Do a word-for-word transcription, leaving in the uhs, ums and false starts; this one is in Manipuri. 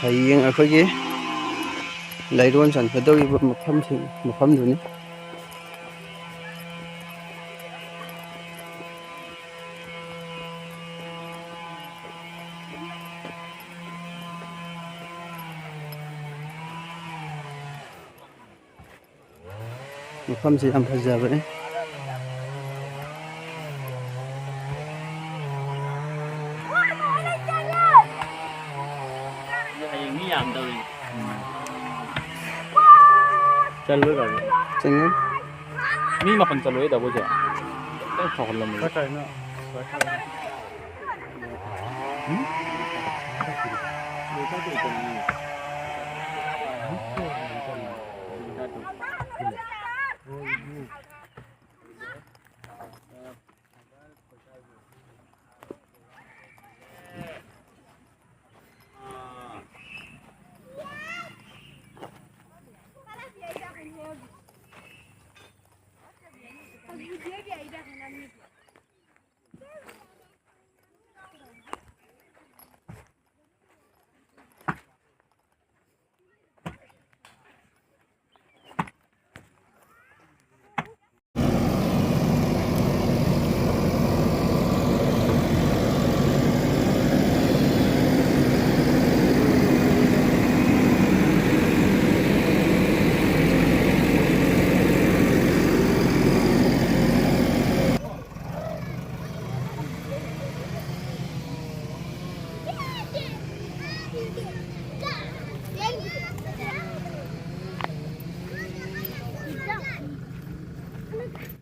ꯍꯌꯦꯡ ꯑꯩꯈꯣꯏꯒꯤ ꯂꯩꯔꯣꯟ ꯆꯟꯒꯗꯧꯔꯤꯕ ꯃꯐꯝꯁꯤꯡ, ꯃꯐꯝꯗꯨꯅꯤ꯫ ꯃꯐꯝꯁꯤ ꯌꯥꯝ ꯐꯖꯕꯅꯤ꯫ ꯍꯌꯦꯡ ꯃꯤ ꯌꯥꯝꯗꯧꯔꯤ꯫ ꯆꯜꯂꯣꯏ ꯀꯩꯅꯣ꯫ ꯆꯪꯉꯦ꯫ ꯃꯤ ꯃꯥꯄꯟ ꯆꯜꯂꯣꯏ ꯗꯥꯕꯣꯏꯁꯦ꯫ ꯈꯤꯇꯪ ꯊꯧꯍꯜꯂꯝꯃꯦ꯫